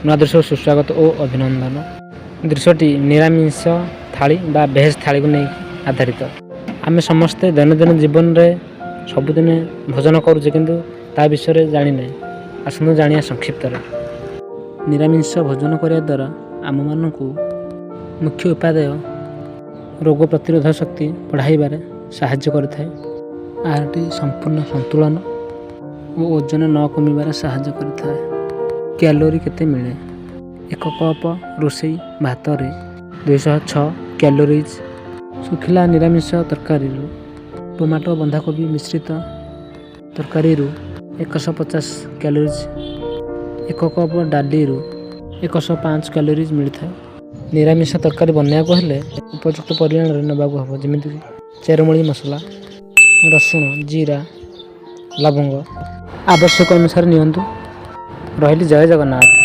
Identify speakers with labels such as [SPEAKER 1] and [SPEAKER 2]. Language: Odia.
[SPEAKER 1] ନୂଆ ଦୃଶ୍ୟକୁ ସୁସ୍ୱାଗତ ଓ ଅଭିନନ୍ଦନ। ଦୃଶ୍ୟଟି ନିରାମିଷ ଥାଳି ବା ଭେଜ୍ ଥାଳିକୁ ନେଇ ଆଧାରିତ। ଆମେ ସମସ୍ତେ ଦୈନନ୍ଦିନ ଜୀବନରେ ସବୁଦିନେ ଭୋଜନ କରୁଛେ, କିନ୍ତୁ ତା ବିଷୟରେ ଜାଣିନେ। ଆସନ୍ତୁ ଜାଣିବା ସଂକ୍ଷିପ୍ତରେ। ନିରାମିଷ ଭୋଜନ କରିବା ଦ୍ୱାରା ଆମମାନଙ୍କୁ ମୁଖ୍ୟ ଉପାଦେୟ ରୋଗ ପ୍ରତିରୋଧ ଶକ୍ତି ବଢ଼ାଇବାରେ ସାହାଯ୍ୟ କରିଥାଏ। ଆହାରଟି ସମ୍ପୂର୍ଣ୍ଣ ସନ୍ତୁଳନ ଓ ଓଜନ ନ କମିବାରେ ସାହାଯ୍ୟ କରିଥାଏ। କ୍ୟାଲୋରି କେତେ ମିଳେ? ଏକ କପ୍ ରୋଷେଇ ଭାତରେ 206 କ୍ୟାଲୋରିଜ୍, ଶୁଖିଲା ନିରାମିଷ ତରକାରୀରୁ ଟମାଟୋ ବନ୍ଧାକୋବି ମିଶ୍ରିତ ତରକାରୀରୁ 150 କ୍ୟାଲୋରିଜ୍, ଏକ କପ୍ ଡାଲିରୁ 105 କ୍ୟାଲୋରିଜ୍ ମିଳିଥାଏ। ନିରାମିଷ ତରକାରୀ ବନାଇବାକୁ ହେଲେ ଉପଯୁକ୍ତ ପରିମାଣରେ ନେବାକୁ ହେବ, ଯେମିତିକି ଚେରମୂଳି ମସଲା, ରସୁଣ, ଜିରା, ଲବଙ୍ଗ ଆବଶ୍ୟକ ଅନୁସାରେ ନିଅନ୍ତୁ। ରହିଲି, ଜୟ ଜଗନ୍ନାଥ।